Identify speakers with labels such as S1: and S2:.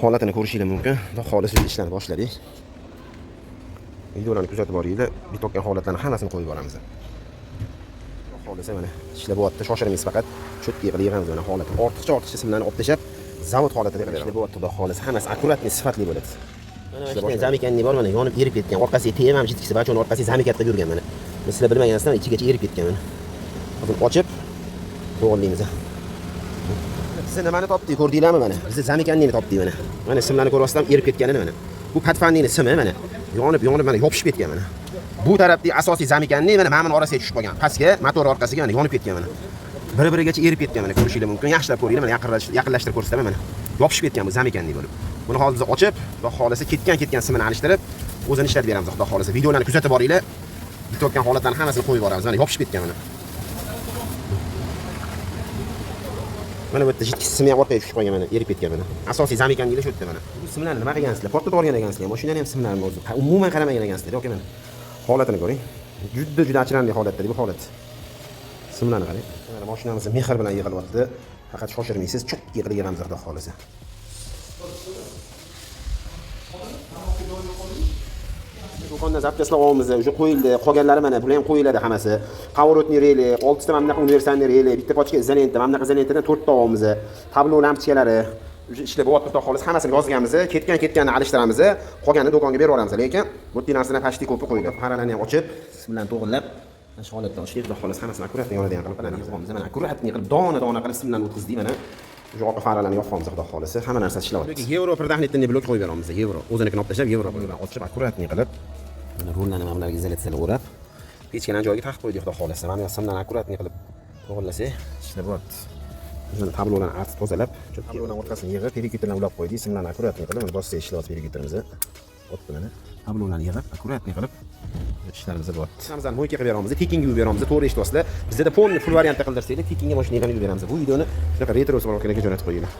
S1: Holatini ko'rishingiz mumkin. Xudo xohlasa ishlarni boshladik. Videolarni kuzatib boringlar, bitokkan holatlarni hammasini qo'yib boramiz. Xudo xohlasa mana ishlab bo'lyapti, shoshirmaysiz faqat. Cho'tki qilib yig'amiz mana holat. Ortiqcha simlarni olib tashlab, zavod holatida qilib ishlab bo'lyapti, xudo xohlasa hammasi аккуратный, sifatli bo'ladi. Mana shu замыкание bor, mana yonib erib ketgan. Orqasiga tegib ham jitkisi bachoni orqasiga замыкать qilib yurgan mana. Sizlar bilmagansizlar, ichigacha erib ketgan mana. Hozir ochib to'g'rilaymiz. Biz nimani topdik, ko'rdinglarmi mana? Biz замыкание ni topdik mana. Mana simlarni ko'ryapsizlar, erib ketganini mana. Bu подфарник ni simi mana. Yonib, yonib mana yopishib ketgan mana. Bu tarafdagi asosiy замыкание mana buni orasiga tushib qolgan. Pastga, motor orqasiga mana yonib ketgan mana. Bir-birigacha erib ketgan mana, ko'rishingiz mumkin. Yaxshilab ko'ringlar, mana yaqinlashtirib ko'rsataman mana. Yopishib ketgan bu замыкание bo'lib. Buni hozir biz ochib, xudo xohlasa ketgan simini alishtirib, o'zini ishlatib beramiz, xudo xohlasa. Videolarni kuzatib boringlar. Bitayotgan holatlarni hammasini qo'yib boramiz. Mana yopishib ketgan mana. Mana bu yerda jitkisi simi ham orqaga tushib qolgan mana, erib ketgan mana. Asosiy замыкание shu yerda mana. Bu simlarni nima qilgansizlar? Portlatib olgan ekansizlar. Mashinani ham simlarini o'zi umuman qaramagan ekansizlar. Yo'q mana. Holatini ko'ring. Juda juda achinarli holatda bu holat. Simlarni qarang. Mana mashinamiz mehr bilan yig'ilyapti. Faqat shoshirmaysiz, cho'kki qilib yig'amiz xudo xohlasa. Do'kondan запчасть lar olamiz, o'sha qo'yildi, qolganlari mana bular ham qo'yiladi hammasi. Поворотный реле, 6 ta mana bunaqa универсальный реле, bitta pachka izolenta, mana bunaqa izolentadan 4 ta olamiz. Tablo lampochkalari o'sha ishlab bo'lyapti xudo xohlasa, hammasini yozganmiz, ketgan-ketganini alishtiramiz, qolganini do'konga berib yuboramiz. Lekin bu yerda narsalar почти ko'pi qo'yildi. Faralarni ham ochib, bilan to'g'irlab, mana shu holatda ochdik, xudo xohlasa hammasini аккуратный yonadigan qilib mana yig'amiz. Mana аккуратный qilib dona-dona qilib simlarni o'tkazdik mana. O'sha orqa faralarni yopamiz xudo xohlasa, hamma narsa ishlayapti. Yevro предохранительный blok qo'yib beramiz, yevro. O'zinikini olib tashlab, yevro qo'yib ochib, аккуратный qilib mana rullarni mana bularga izolyatsiyalar o'rab, pechkalarni joyiga taqib qo'ydik xudo xohlasa. Mana bu simlarni аккуратный qilib to'g'irlasak, ishlab bo'lyapti. Mana tablolarni artib tozalab, tablolarni orqasini yig'ib, перекрытие ulab qo'ydik. Simlarni аккуратный qilib, mana bossak ishlayapti перекрытие miz. Otdi mana. Tablolarni yig'ib, аккуратный qilib ishlarimiz bo'lyapti. Hamzani мойка qilib beramiz, tekinga yuvib beramiz, to'g'ri eshityapsizlar. Bizda полный full variantda qildirsanglar, tekinga mashinani yuvib beramiz. Bu videoni shunaqa retro bor akalarga jo'natib qo'yinglar.